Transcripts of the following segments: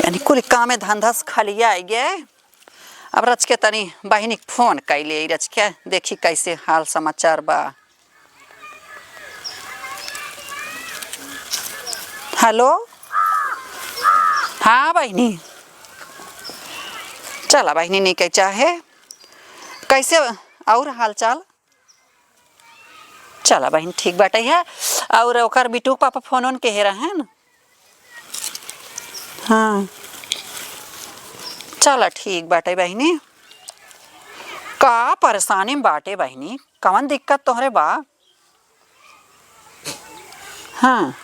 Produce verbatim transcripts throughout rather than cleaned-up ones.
यानी कुल कामे धंधा से खाली आइ गए। अब रचिके तनी बहिनी के फोन कइ लेई, रचिके देखी कैसे हाल समाचार बा। हेलो, हाँ बहिनी, चला बहिनी, नहीं कह चाहे कैसे और हाल चाल? चला बहिन, ठीक बाटे है। और ओकर बिटू के पापा फोन ओन केहे रहन? हाँ, चला ठीक बाटे बहिनी। का परेशानी में बाटे बहिनी? कवन दिक्कत तोहरे बा? हाँ,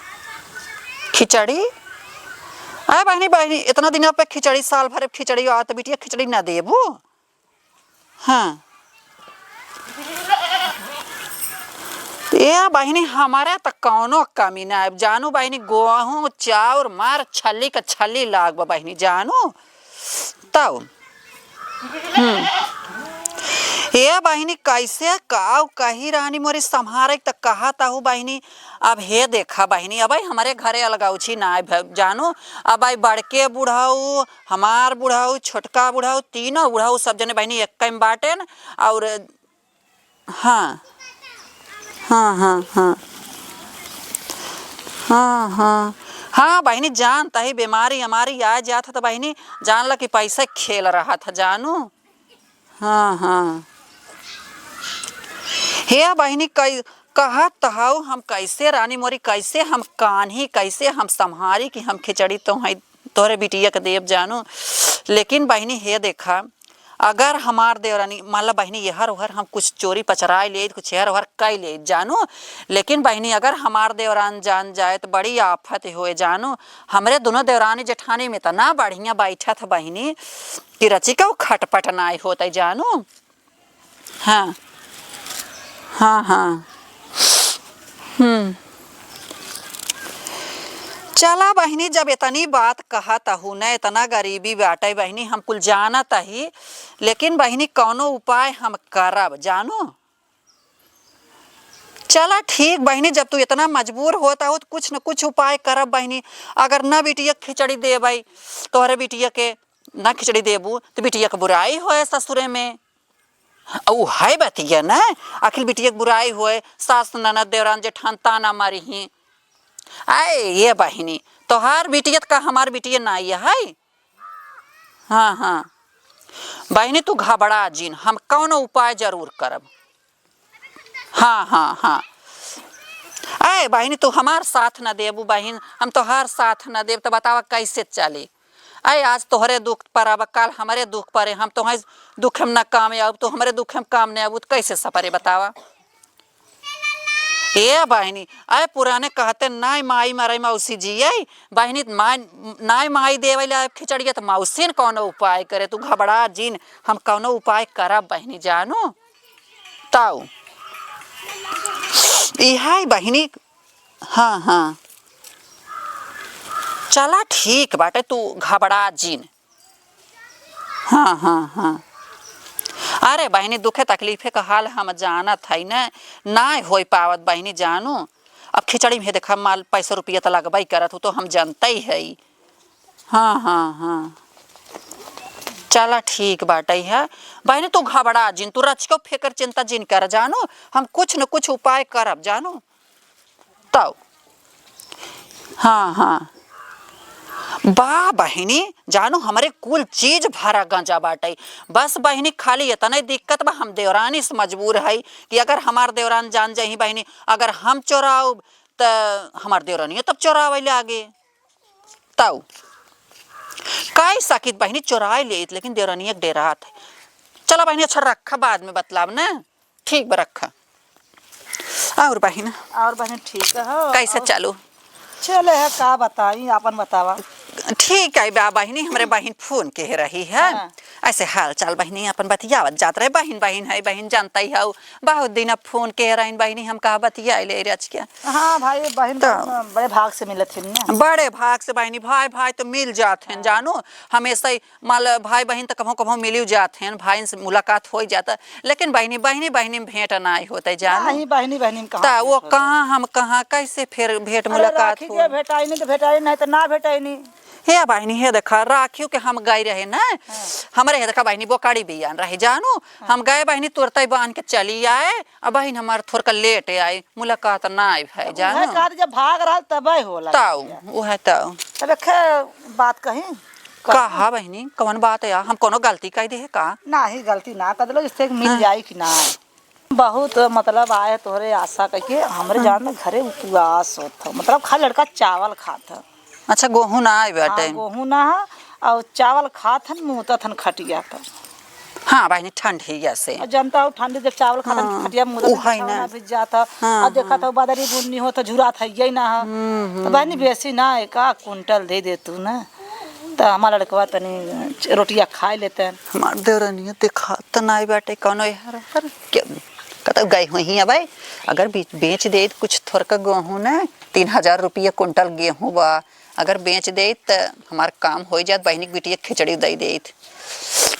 खिचड़ी। अरे बहिनी, बहिनी, इतना दिन पे खिचड़ी, साल भर खिचड़ी, आ तो बिटिया खिचड़ी ना देबू? हाँ। ए बहिनी, हमारे त कौनो कमी ना है। जानू बहिनी, गोहूँ, चाउर, मार, छल्ली क छल्ली लाग बा बहिनी, जानू। तब, हम्म। ए बहिनी, कैसे काउ कही रहनी मोरी सम्हारे त कहा तहु बहिनी। अब हे देखा बहिनी, अब हमरे घरे अलगौछी ना है भ-, जानू। अब आई बड़के बुढ़ऊ, हमार बुढ़ऊ, छोटका बुढ़ऊ, तीनों बुढ़ऊ सब जने बहिनी एक में बाटेन। और हाँ, हाँ, हाँ, हाँ। हाँ, हाँ। हाँ, बहिनी, जान तही बीमारी हमारी आ जात है तो बहिनी, जान ला कि पैसे खेल रहा था, जानू। हाँ, हाँ। हे बहिनी, कै-, कहत हऊ हम कैसे रानी मोरी, कैसे हम कान्ही, कैसे हम सम्हारी कि हम खिचड़ी तो है तोहरे बिटिया के देब जानू। लेकिन बहिनी, हे देखा, अगर हमार देवरानी, मान ला बहिनी, एहर ओहर हम कुछ चोरी पचराई लेइत, कुछ एहर ओहर कई लेइत जानू, लेकिन बहिनी, अगर हमार देवरान जान जाए तो बड़ी आफत होए जानू। हमरे दोनों देवरानी जेठानी में इतना बढ़िया बैठत है बहिनी कि रचिके उ खटपट नाई होत है जानू। हाँ, हाँ, हाँ। हम्म। चला बहिनी, जब इतनी बात कहत हू न, इतना गरीबी बाटे बहिनी, हम कुल जानत ही, लेकिन बहिनी, कौनो उपाय हम करब, जानू। चला ठीक बहिनी, जब तू इतना मजबूर होत हू, तो कुछ न कुछ उपाय करब बहिनी। अगर न बिटिया के खिचड़ी देबै, तोहरे बिटिया के न खिचड़ी देबू, तो बिटिया के बुराई होए ससुरे में। उ है बतिया न, आखिर बिटिया के बुराई होए, सास ननद देवरान जेठान ताना मारिहीं। आए ये बहिनी, तोहार बिटिया त का हमार बिटिया ना ये है? हाँ, हाँ। बहिनी, तू घबरा जिन, हम कौनो उपाय जरूर करब। हाँ, हाँ, हाँ। आए बहिनी, तू हमार साथ न देबू बहिन, हम तोहार साथ न देब, त बतावा कैसे चली? अय, आज तोहरे दुख पर अब, काल हमरे दुख पर, हम तोहरे दुख में ना काम आउब, तू हमरे दुख में काम नहीं आउब, तो कैसे सपरे बतावा? ए बहिनी, अय पुराने कहते, नाय माई मरे मौसी जिये, बहिनी, माय, नाय माई देवे ले खिचड़िया, तो मौसी न कौनो उपाय करे, तू घबरा जिन, हम कौनो उपाय करब बहिनी जानू। ताऊ, इहाई बहिनी, हाँ, हाँ। चला ठीक बाटे, तू घबरा जिन। हाँ, हाँ, हाँ। अरे बहिनी, दुखे तकलीफे का हाल हम जानत हई न, नाय होई पावत बहिनी जानू। अब खिचड़ी में देखा माल पैसा रुपया त लगबई करत हू, तो हम जानते ही हई। हाँ, हाँ, हाँ। चला ठीक बाटे है। बहिनी, तू घबरा जिन, तू रचिको फिकर चिंता जिन कर जानू, हम कुछ न कुछ उपाय करब जानू। तौ। हाँ, हाँ। बा बहिनी, जानू हमरे कुल चीज भरा गंजा बाटे। बस बहिनी, खाली इतने दिक्कत बा, हम देवरानी से मजबूर है कि अगर हमार देवरान जान जाही बहिनी, अगर हम चोराउब त हमार देवरानियो तब चोरावे लागे। तौ। कई सकित बहिनी चोराए लेत, लेकिन देवरानिया के डेरात है। चला बहिनी, अच्छा रखा, बाद में बतलाब ना। ठीक बा, रखा। और बहिन? और बहिन ठीक हो? कैसे और चालू? चले है, का बताई, आपन बतावा। ठीक है बा बहिनी, हमरे बहिन फोन के रही है। हाँ। ऐसे हाल चाल बहिनी अपन बतियावत जात रहे। बहिन, बहिन है, बहिन जानता ही हऊ। बहुत दिन अब फोन के रही बहिनी, हम कहा बतिया ले रच के। हाँ भाई, बहिन तो बड़े भाग से मिलत है ना। बड़े भाग से बहिनी, भाई, भाई तो मिल जात हैं, हाँ। जानू, हमेशा ही मान लो, भाई बहिन त कभो कभो मिलियो जात हैं, भाई से मुलाकात हो जाता, लेकिन बहिनी, बहिनी, बहिनी में भेंट नाई होता है, जानो। नहीं, बहिनी, बहिनी में कहाँ त वो भेंट होता है? कहाँ हम कहाँ कैसे फिर भेंट अरे मुलाकात राखी हो? के भेटाई नहीं तो भेटाई, नहीं तो ना भेटाई नहीं। हे बहिनी, हे देखा, राखियो के हम गए रहे ना, हाँ। हमरे हे देखा बहिनी, बोकाड़ी बियान रहे जानू, हाँ। हम गए बहिनी, तुरते बांध के चली आए। अब बहिन हमार थोड़का लेट आई, मुलाकात ना आई भाई उहे जानू। कहत जब भाग रहल तबे होला ताऊ, बिटिया। उहे ताऊ। तब एक बात कही। कहा बहिनी, कौन बात है यार? हम कोनो गलती कह दे है का? नाही, गलती ना कर दिलो, जिससे मिल हाँ। जाई कि ना। बहुत मतलब आए तोहरे आशा कइके, हमरे हाँ। जान में घरे उपवास होत ह, मतलब खाली लड़का चावल खात ह। अच्छा, गोहूँ ना आए बाटे। हाँ, गोहूँ ना ह, और चावल खात हन, मुतत हन खटिया पर। हाँ बहिनी, ठंड है या से। और जनता हो ठंड, जब चावल खात हन हाँ, खटिया मुतत हन, उहै बिछावा ना। ना भीज जात ह। हाँ, और देखत हाँ। हो बदरी बुन्नी होत ह, झुरात है ये ना ह। हम्म, तो हम्म। बहिनी बेसी ना, एक आध कुंटल दे दे तू ना। त हमार लड़कवा तनी रोटिया खाए लेते हैं। हमार देवरनिया देखा त नाई बाटे कौनो यार पर के, कतौ गई हुई है भाई। अगर बे-, बेच दे त कुछ थोड़का गेहूं न, तीन हजार रुपया कुंटल गेहूं बा, अगर बेच दे त हमार काम हो जात, बहिनी के बिटिया खिचड़ी दे देत।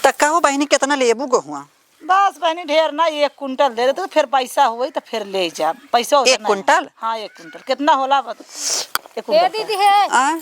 त कहो बहिनी, कितना लेबू गेहुआ? बस बहिनी, ढेर ना, एक कुंटल दे दे तो फिर पैसा होई तो फिर ले जा। पैसा होता एक ना। कुंटल? हाँ, एक कुंटल। कितना होला बत-, एक ए कुंटल का? दीदी है, आ?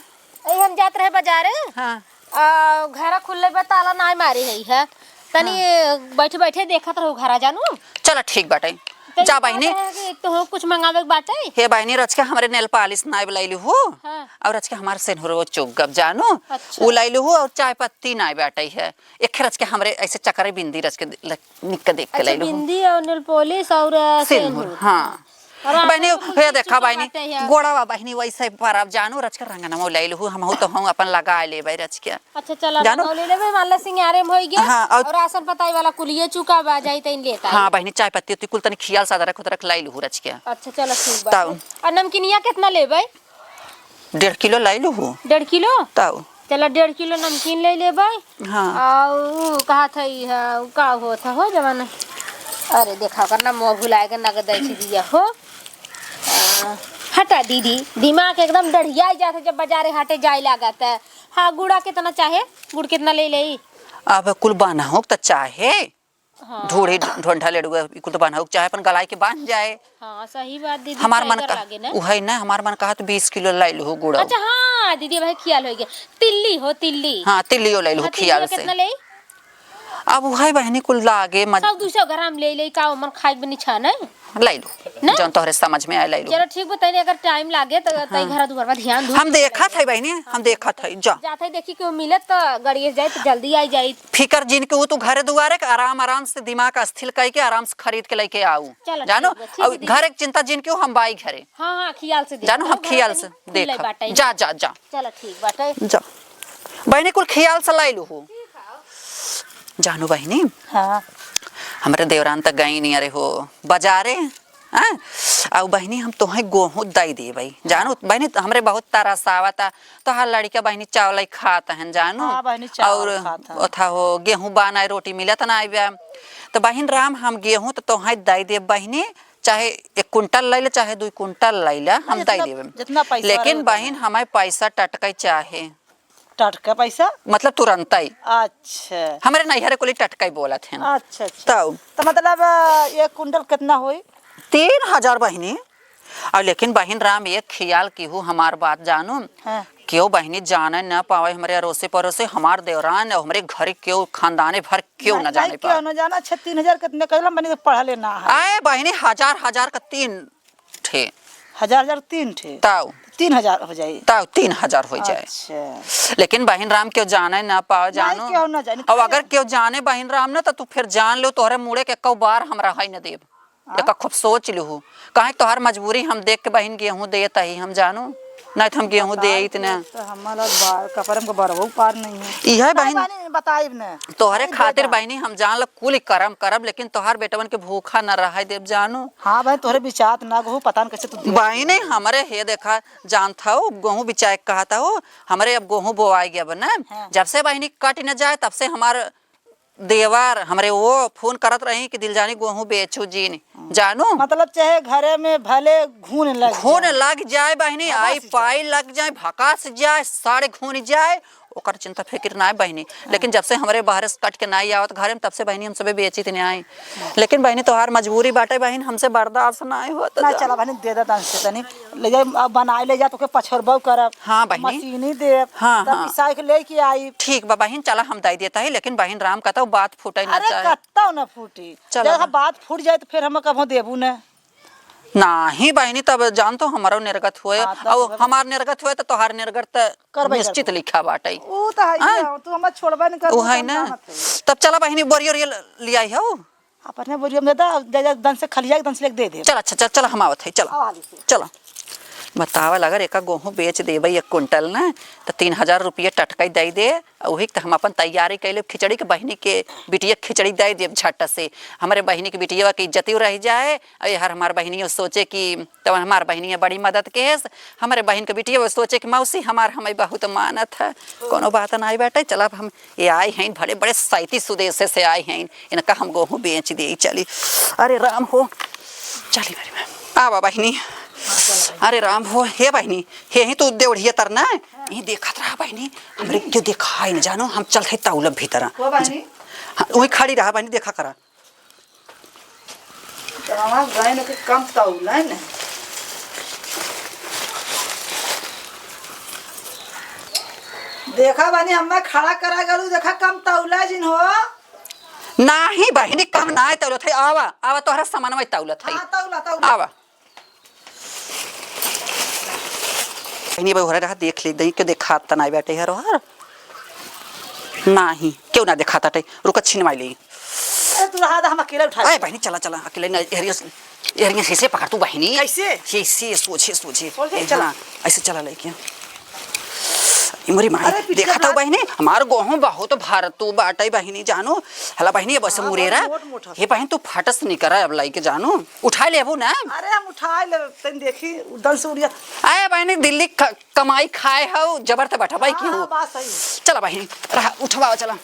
ए हम जात रहे बाजारे। हाँ। आ, घरा खुलले बा, ताला नाय मारी है, है। तनी हाँ। बैठे बैठे देखत रहो घरा जानू। चला ठीक बाटे। तनी जा बात बहिनी। है कि एक तो हो कुछ मंगावे के बाटे। हे बहिनी, रच के हमरे नेल पालिश नाय लैलू हो। हाँ। और रच के हमार सेनुरवा चुग गब जानू। अच्छा। उ लैलू हो और चाय पत्ती नाय बाटे है। एक रच के हमरे ऐसे चकरे बिंदी रच के ल-, निक के देख के अच्छा, लैलू हो। बिंदी और नेल पॉलिश और, अ, सेनुर, सेनुर। हाँ। और बहिनी, राशन कुल हे चीज देखा चुका बहिनी, बाटे है। गोड़वा बहिनी वैसे परब जानू रच के रंगनवा लैलू हो, हमहू तो हम अपन लगा लेबै रच के। अच्छा, चला जानू? रंगवा ले लेबै, मान ला सिंगारे में होई गया। हाँ, और और राशन पताई वाला कुलिये चुका बा, जाई तैन लेता हाँ है। बहिनी, चाय पत्ती उत्ती कुल तनी खियाल से अदरक उदरक लैलू हो रच के। अच्छा, चला ठीक बा। तब? और नमकीनिया कितना लेबै? डेढ़ किलो लैलू हो। डेढ़ किलो? तब? चला, डेढ़ किलो नमकीन ले लेबै। हाँ। आ उ कहा था ई है, उ का होत है हो जवन, अरे देखा ओकर नाम मुँह भुलाए के नगद ऐसी दिया हो। आ, हटा दीदी, दिमाग एकदम डढ़िया जात है जब बाजारे हाटे जाए लागत है। हाँ, गुड़ा कितना चाहे? गुड़ कितना ले लेई? अब कुल बान्हा हो त चाहे। हाँ। ढूढ़ी ढोंढा लेड़ुआ, ई कुल तो बान्हा हो, चाहे अपन गलाई के बांध जाए। हाँ, सही बात दीदी, हमार मन टाइगर का, लागे ना। उहै ना, हमार मन कहत बीस किलो लैलू हो गुड़। अच्छा, हाँ दीदी, भाई खियाल हो गया। तिल्ली हो, तिल्ली। हाँ, तिल्लियो लैलू हो हाँ, खियाल तिल्लियो से। कितना लेई? अब उहै बहिनी कुल लागे मज- सौ दू सौ ग्राम ले लेई, का ओमन खाए के बनी छा नहीं? लैलू। ना? जौन तोहरे समझ में आए लैलू। चलो ठीक बा, तनी अगर टाइम लागे तो तई हाँ। घर दुआर पर ध्यान दू। हम देखत है बहिनी, हम देखत है, जा। जात है देखी केहू मिलत तो गड़िए जाए तो जल्दी आई जाई। फिकर जिन केहू तू घरे दुआरे के आराम, आराम से दिमाग अस्थिर कई के आराम से खरीद के लेके आऊ। चलो, जानो, ठीक बा, ठीक अब बा, दीदी। घरे के चिंता जिन केहू हम बाई घरे। हाँ, हाँ, खियाल से देखो। जानो, हम खियाल से देखब। जा, जा, जा। चलो, ठीक बाटे। जा। बहिनी, कुल खियाल से लैलू हो। जानो बहिनी, हाँ। हमरे देवरान त गई नहीं, अरे हो, बाजारे। हाँ, अउ बहिनी, हम तोहे गोहूँ दइ देबइ। जानो, बहिनी, हमरे बहुत तरस आवता। तोहार लड़िका, बहिनी, चावल खात हन, जानो। हाँ, बहिनी, चावल अउर खात हन। ओथा हो, गेहूँ बाना रोटी मिलत नाइ बा। त बहिन राम, हम गेहूँ त तोहे दइ देब, बहिनी, चाहे एक कुंटल लइ ले, चाहे दुइ कुंटल लइ ले, हम दइ देब। जितना पैसा लेकिन रहे, बहिन, उतना। हमें पैसा टटकइ चाहे। टटका पैसा? मतलब तुरंतइ। अच्छा। हमरे नैहरे कुली टटकइ बोलत हन। अच्छा, अच्छा। तब? त मतलब, अ, एक कुंटल कितना होई? तीन हजार बहिनी। अउर लेकिन बहिन राम, एक खियाल किहू हमार बात जानो। हाँ। केहू बहिनी जाने न पावे, हमरे अड़ोसे पड़ोसे, हमार देवरान अउर हमरे घर केहू खानदाने भर केहू न, न जाने पावे। केहू न जाना। अच्छा, तीन हजार कितने कहला, मैंने तो पढ़ले ना है। आए बहिनी, हजार हजार का तीन ठे। हजार हजार तीन ठे? ताऊ। तीन हजार हो जाई। ताऊ, तीन हजार हो जाए। अच्छा। लेकिन बहिन राम केहू जाने ना पावे, नहीं, जानो। केहू ना जाने। अब अगर केहू जाने बहिन राम ना, त तू फिर जान लो, तोहरे मुड़े के एको बार हम रहइ न देब। हाँ? एका खूब सोच लिहू। काहे तोहार मजबूरी हम देख के बहिन गेहूँ देत ही हम जानो, नहीं त हम गेहूँ बताई देइत के ना। तो हमारा बा-, कपड़े में बरवो पार नहीं है। इहे नहीं बहिन, बहिनी, बताइब ना। तोहरे नहीं खातिर देगा। बहिनी हम जान ल कुल करम करब, लेकिन तोहार बेटवन के भूखा न रहइ देब जानो। हाँ बहिन, तोहरे बिचात ना गोहूँ, पता न कैसे तू देख बहिनी, हमरे हे देखा, जानत हउ, गोहूँ बिचाए के कहत हउ, हमरे अब गोहूँ बोआइ गया बा ना। हाँ। जब से बहिनी कटि न जाए, तब से हमार देवर हमरे वो फोन करत रही कि दिलजानी गोहूँ बेचू जीन, हाँ। जानो। मतलब चाहे घरे में भले घून लग घून जाए। लग जाए बहिनी, भकास आई जाए। पाई लग जाए, भकास जाए, साढ़े घून जाए, ओकर चिंता फिकिर नाय बहिनी। हाँ। लेकिन जब से हमरे बहरे से कट के नाय आवत घरे में, तब से बहिनी हम सबे बेचित नाय। लेकिन बहिनी तोहार मजबूरी बाटे बहिन, हमसे बर्दाश्त नाय होत ना, जा। चला बहिनी, दे दे तन से तनी, ले जाए, अब बनाए ले जा, तोके पछोरबो करब। हाँ बहिनी। मशीनी देब, हाँ, तब हाँ। पिसाई के लेके आई। ठीक बा बहिन, चला हम दे देता है, लेकिन बहिन राम कतौ बात फूटे ना अरे चाहे। कतौ ना फूटी। चला जब बहिन। बात फूट जाए तो फिर हम कबो देबू ना। नाही बहिनी, तब जान तो हमारो निर्गत होए, हाँ, तब और होए। हमार निर्गत होए तो तोहार निर्गत त करबे निश्चित करबो। लिखा बाटे। ऊ तो है हाँ? ही, तू हमार छोड़बे नहीं कर, ऊ तू है हम ना। जानत है। तब चला बहिनी, बोरिया ओरिया ल-, लियाई हो। अपने बोरिया में दे दे, जा, जा, दन से खलिया के दन से लेके दे दे। चल, अच्छा, चल, चल, हम आवत है, चल। आवा हाली से। चल। बतावा, अगर एका गेहूं बेच देबे एक कुंटल ना, तो तीन हजार रुपये टटकाई दे दे। वही त हम अपन तैयारी कैले खिचड़ी के, बहिनी के बिटिया खिचड़ी दे देब झट से। हमरे बहिनी के बिटिया के इज्जतियो रह जाए, अरे हर हमार बहिनियो सोचे कि तब हमार बहिनिया बड़ी मदद के है। हमरे बहिन के बिटिया वो सोचे कि मौसी हमार हमें बहुत मानत है, कोनो बात नाई बाटे। चला अब हम ये आई हैं, बड़े बड़े सैती सुदेश से आई हैं, इनका हम गेहूं बेच दे चली। अरे राम हो, चली मेरी माँ। आवा बहिनी, अरे राम हो, हे बहिनी, हे ही तू देवढ़िया तरना, यही देखत रहा बहिनी, हमरे क्यों दिखाई न जानो, हम चल थे तौलब भीतर। वो बहिनी? हाँ, वही खड़ी रहा बहिनी, देखा करा। तवा गए न कि कम तौलन। देखा बानी, हम्मा खड़ा करा गलू, देखा कम तौला जिन हो। नाही बहिनी, कम नाही तौलत है। आवा, आवा, तोहरा सामानवा तौलत है। हाँ, तौला, तौला। आवा। बहिनी, बहू रहा, देख ले, दई के देखात त नाही बाटे हर हर। नाही, क्यों ना देखात बाटे? रुका, छिनवाई ले। अरे, तू रहा दा, हम अकेले उठा अरे, ले। बहिनी, चला, चला, अकेले ना, एरिया, एरिया से, से पकड़ तू, बहिनी। कैसे? से, से, सोझे, सोझे। सोझे ए, चला। हाँ, ऐसे चला लेके। ए, मोरी माई, अरे, पीछे देखा था, बहिनी, हमार गेहूं बहुत भारत तू बाटे, बहिनी, जानो। हला, बहिनी, अब ऐसे हाँ, मुरेरा। बहुत मोट, मोट है। हे, बहिन, तू फटस नहीं करा, अब लाइके जानो। उठा लेबू ना? अरे, हम उठा ले, तन देखी, उदन से उड़िया। आए, बहिनी, दिल्ली क-, कमाई खाए हौ, जबर त बैठा, भाई, हाँ, क्यों? हाँ, बात सही है। चला, बहिनी, रहा, उठवाओ, चला।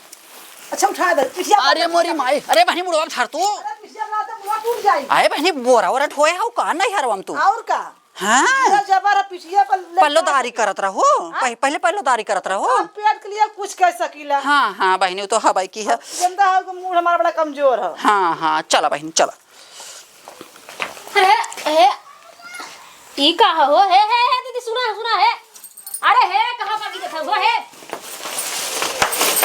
अच्छा, उठा दे, पिठिया अरे पर मोरी माई, अरे बहिनी मुड़वा में धर तू। अरे पिठिया में लाते मुड़वा टूट जाई। अरे बहिनी बोरा ओरा ढोए हौ का नहीं हरवा में तू? और का? हाँ। पिठिया जबर है, पिठिया पर ले पल्लोदारी करत रहो। हाँ? पह-, पहले पल्लोदारी करत रहो। और पेट के लिए कुछ कह सकीला। हाँ, हाँ बहिनी, वो तो हवाई की है। जिंदा है, मूड हमारा बड़ा कमजोर है। हाँ, हाँ, चला बहिनी, चला। अरे, ए, ई का हो? हे, हे, हे, दीदी, सुना, सुना, हे। अरे, हे, कहाँ भागी जात हो, हे?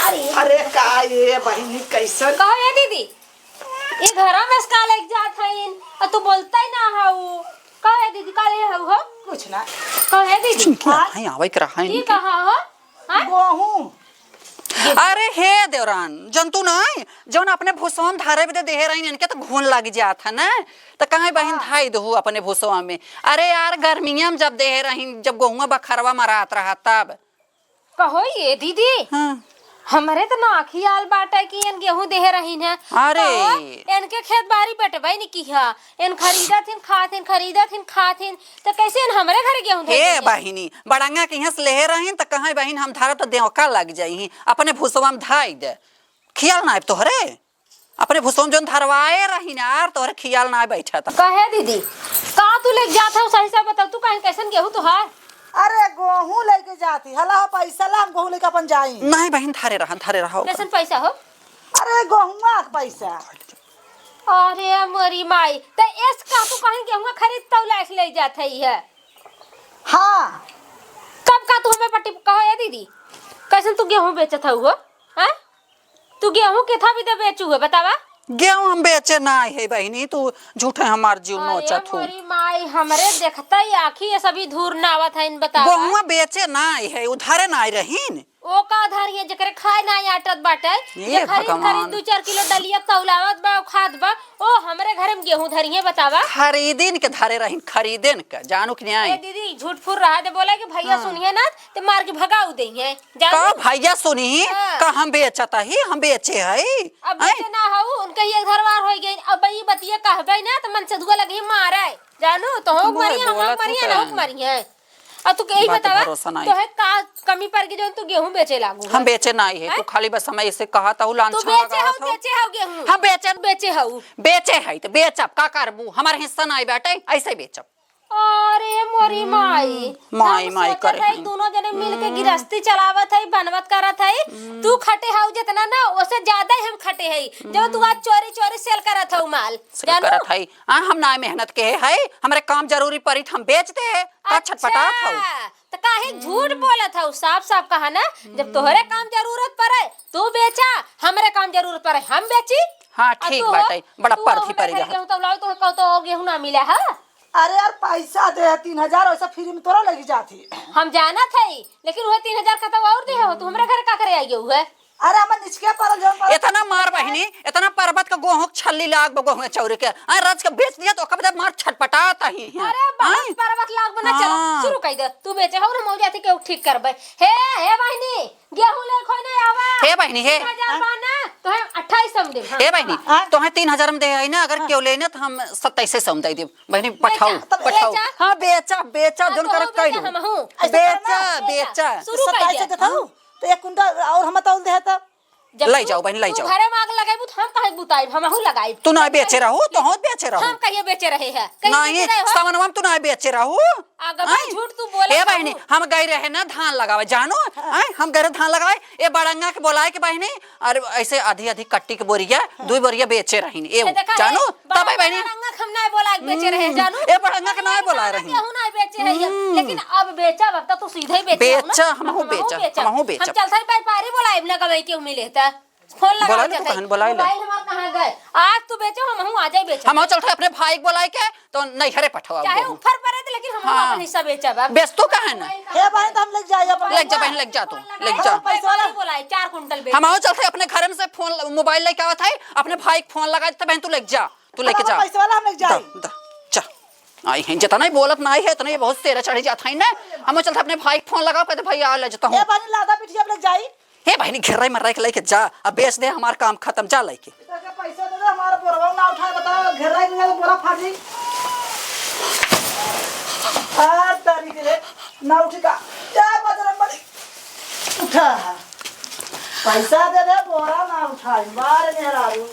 अरे। अरे, का ये बहिनी, कैसन? कहो, हे दीदी, ये घरा में से का लेके जात हईन? आ, तू बोलता ही ना हऊ। कहो, हे दीदी, का ले हऊ हो? कुछ ना। कहो, हे दीदी। सुन के हाँ? रहा है, आवे के रहा है ई इनके। कहाँ हो? हाँ? गेहूं। अरे हे देवरान, जनतू नाई, जौन अपने भूसवा में धरे बदे देहे रही, इनके तो घुन लग जात है ना, तो कहाँ बहिन हाँ। धाई दहू अपने भूसवा में। अरे यार, गर्मिया में जब देहे रही, जब गेहुआ बखरवा मरात रहा तब। कहो ये दीदी, हाँ। हमरे तो ना खियाल बाटे कि एन गेहूं देहे रही है। अरे। कहो, एनके खेत बारी बटबे नहीं किहा, एन खरीदत हिन, खात हिन, खरीदत हिन, खात हिन, त कैसे एन हमरे घरे गेहूं धर हे देइहैं? बहिनी, बड़ंगा के हियां से लेहे रहिन, त कहे बहिन हम धरब त देवका लग जाई, अपने भुसवा में धाई दे। खियाल ना आइब तोहरे, अपने भुसवा में जौन धरवाए रहिन यार, तोहरे खियाल ना बैठा त। कहे दीदी, का तू लेके जात हऊ, सही से बताऊ, तू कहे कैसन गेहूं तोहार? अरे गेहूं लेके जाती, हला हो पैसा ला, हम गेहूं लेके अपन जाई। नहीं बहिन, धरे रहा, धरे रहा। कैसन पैसा हो? अरे गेहुआ के पैसा। अरे मोरी माई, त एस का तू कहीं गेहुआ खरीद तौला के ले जात है ये? हाँ। कब का तू हमें पट्टी कहो ए दीदी, कैसन तू गेहूं बेचत हऊ हो? हैं? तू गेहूं केथा भी दे बेचू है, बतावा? गेहूं हम बेचे ना है बहिनी, तू झूठे हमार जीव अरे नोचत हो। मोरी माई, हमरे देखता ही आँखी ये सभी धूर ना आवत है, इन बतावा। गेहुआ बेचे ना है, उधारे ना रहीन। ओ का धरिए, जेकरे खाए ना आटत बाटे, ए जे खरीद भगवान। खरीद दू चार किलो दलिया तौलावत बा, खात बा, ओ हमरे घरे में गेहूं धरिए, बतावा। खरीदिन के धरे रहिन, खरीदिन के, जानू कि नहीं? ए दीदी, झूठ फूर रहा दे, बोला कि भैया हाँ। सुनिए ना, ते मार के भगाऊ देइहैं, जानू? का भैया सुनी? हाँ। का हम बेचत ही, हम बेचे हई? अब हैं? बेचे ना हऊ, उनके ही एक धरवार होई गई, अब ई बतिया कहबे ना, त मन से दुआ लगी मारे, जानू, तो हो बोले, मरिया, हम बोला तू मरिया ना, तो। हो मरिया। अब तू यही बात बतावा, भरोसा नाही। तोहे का कमी पड़ गई जौन तू गेहूं बेचे लागू हम है? बेचे नाही है, हैं? तू खाली बस हमें ऐसे कहा था, तू लांछन बेचे लगावत हो, हो। बेचे हो गेहूं? हम बेचे बेचे हो। बेचे है तो बेचब, का करबू? हमार हिस्सा नाही बाटे, ऐसे बेचब। अरे मोरी माई, माई, हम माई सोचत करे हई, हई। दोनों जने मिल के हम्म। गिरस्ती चलावत हई, बनवत करत हई। हम्म। तू खटे हऊ जितना ना, ओसे ज्यादा ही हम खटे हई। जब तू आज चोरी चोरी सेल करत हऊ माल, सेल जानू? करत हई। आ, हम ना मेहनत के हई, हमरे काम जरूरी पड़ी त हम बेच दे। का अच्छा, छटपटात हऊ? त काहे झूठ हम्म। बोलत हऊ? साफ साफ कहा ना, जब तोहरे काम जरूरत पड़े, तू बेचा, हमरे काम जरूरत पड़े, हम बेची। हाँ, आ ठीक तू हो, बाटे, बड़ा तू हो परथी हमरे परी घरे रहा। गेहूं तौलाओ, तोहे कहतो और गेहूं ना मिला है। अरे यार, पैसा दे है तीन हजार, वैसे फ्री में तोरा लगी जात ही। हम जानत हई, लेकिन वह तीन हजार का तो और दे हो, तू हमरे घर का करे आई गयो है? अरे, हमर निचके परल जौन परल इतना मार बहिनी, इतना परबत का गोहूं के छल्ली लाग बा, गोहूं चौरी के। आ, रज के बेच दिया तो ओकर बाद मार छटपटात ही है। अरे, बहुत आय। परबत लाग बना, चलो, हाँ। शुरू कर दे। तू बेचे हो ना, मौजा थी केहू ठीक करबे। हे, हे बहिनी, गेहूं ले खोई नहीं आवा। हे बहिनी, हे। तीन हजार बा ना, तो हम अट्ठाईस सौ में देब, हाँ, हे बहिनी, हाँ। तो है तीन हजार में दे आई ना, अगर हाँ। केहू लेने तो हम सत्ताईस सौ में दे देब। बहिनी, पठाऊ, बेचा, पठाऊ। बेचा। हाँ, बेचा, बेचा, हाँ, जौन तो करब बेचा, कइलू। हम हूँ। ऐसे बेचा, करना? बेचा। शुरू कर सत्ताईस दे। से देता हूँ, तो एक कुंटल और हम तौल दे है तब। जब लई तू, जाओ बहिनी, लई तू जाओ। घरे में आग लगाइबू, तो हम काहे बुताइब? हमहू लगाइब। तू ना बेचे रहू, तो हम बेचे रहू। हम कहिए बेचे रहे हैं? कहिए नहीं, बेचे रहे हो? सावनवा में तू ना बेचे रहू। अगवा आय? झूठ तू बोलत ए बहिनी, रहू। हम गई रहे ना धान लगावे, जानू? हाँ। आय? हम गए रहे धान लगावे, ए बड़ंगा के बोलाए के बहिनी, अरे ऐसे आधी आधी कट्टी के बोरिया, हाँ। दुई बोरिया बेचे रहीन। ए ए, देखा जानू? है? तब ए बहिनी। बड़ंगा के हम ना बोलाए के बेचे रहे, हम्म। जानू? ए बड़ंगा के ना बोलाए रहीन। केहू ना बेचे है ये। हम्म। लेकिन अब बेचब, अब तो तू सीधे ही बेचे हो ना। बेचा, हमहू हमहू बेचा, बेचब। हमहू बेचब। हम चलते ही व्यापारी बोलाइब ना, कबै केहू मिले त। फोन लगा बोला ले चलते। तू कहन, बोला ले। मोबाइल हमार कहाँ गए? आज तू बेचो, हमहू आ जाए बेचे। हमहू चलते अपने भाई के बोलाए के, तो नैहरे पठवा चाहे देबू। ऊपर पड़े तो, लेकिन हमहू हाँ। अपन हिस्सा बेचब अब। बेच तू कहन। हे बहिन, तो हम लेके जाए अपन। लेके जा बहिन, लेके जा तू, लेके जा। पैसा वाला। बोलाए, चार कुंटल बेच। हमहू चलते अपने घर में से फोन, मोबाइल लेके आवत है, अपने भाई के फोन लगा देते, बहिन तू लेके जा। तू लेके अब जा। पैसे वाला हम लेके जाई। द, द, जा। आई हैं, जितना ही बोलत ना आई है, इतना ही बहुत तेरा चढ़ी जात है ना। हम चलते अपने भाई के फोन लगाओ, कहते, "भैया, आ ले जाता हूँ।" ए बहिनी, लादा पिठिया लेके जाई। हे बहिनी, घेराई में रख लेके जा, अब बेच दे, हमार काम खत्म, जा लेके। इधर के पैसा दे दे, हमारा बोरवा ना उठाए, बताओ, घेराई में बोरा फाटी। आ, तारीख रे, ना उठी का? ए, बजरंग बली, उठा। पैसा दे दे, बोरा ना उठाई, मार मेहरारू।